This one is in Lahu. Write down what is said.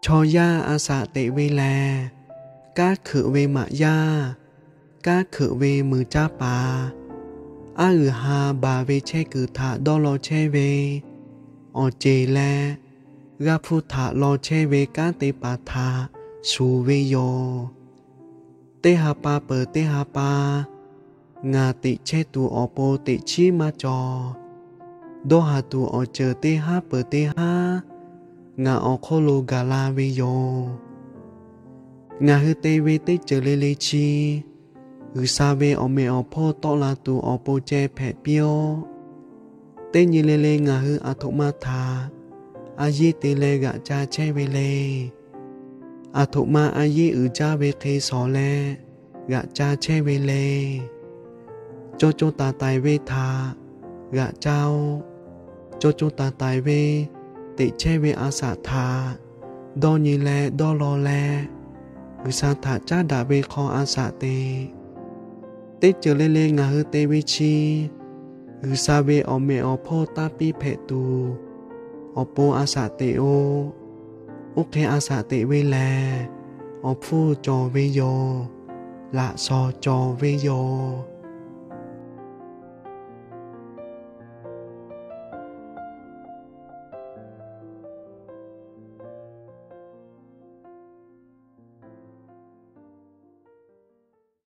Chaw yaˇ a shaꞈ teꞈ ve lehˬ, kanˉ hkeuꞈ ve maꞈ yaˇ, kanˉ hkeuꞈ ve mui caˇ paˍ, aˉ g'uiˬ ha baˬ ve chehˇ kuiˬ htaꞈ dawˇ law chehˇ ve awˬ ceˬ leh, g'aˇ hpfuhˇ htaꞈ law chehˇ ve kanˉ te paˍ htaꞈ shuˍ ve yoˬ. Teˇ ha pa peuˬ teˇ ha pa, ngaˬ teꞈ chehˇ tuˬ awˬ pon teꞈ chiˉ maˇ cawˬ. Dawˇ haˍ tuˬ awˬ ceuˬ teˇ haˉ peuˬ teˇ haˉ ngaˬ awˬ hk'oˆ lo gaˬ la ve yoˬ. Ngaˬ hui te ve teˇ ceuˬ le le chi, G'uiˬsha ve awˬ meꞈ awˬ hponˇ tawˆ la tuˬ awˬ pon ceh hpehꞈ piˇ-oˆ. Teˇ nyi le le ngaˬ hui aˬ htoꞈ ma htaꞈ a yeˇ te leh g'aꞈ ca chehˇ ve le. Aˬ htoꞈ ma a yeˇ uiˍ jaˇ ve hk'e shawˍ leh g'aꞈ ca chehˇ ve le. Co co taiˍ taiˍ ve htaꞈ g'aꞈ ca-oˆ. Co co taiˍ taiˍ ve teꞈ chehˇ ve a shaꞈ htaꞈ dawˇ nyi leh dawˇ law leh, G'uiˬsha htaꞈ caˉ daꞈ ve hk'aw a shaꞈ teꞈ. Teˇ ceuˬ le le ngaˬ hui te ve chi, G'uiˬsha ve awˬ meꞈ awˬ hponˇ taˇ piˇ hpehꞈ tuˬ awˬ pon a shaꞈ teꞈ-oˆ. Oˇ hk'e a shaꞈ teꞈ ve lehˬ, awˬ hpfuhˇ cawˬ ve yoˬ. Laꞈ shawnˍ cawˬ ve yoˬ.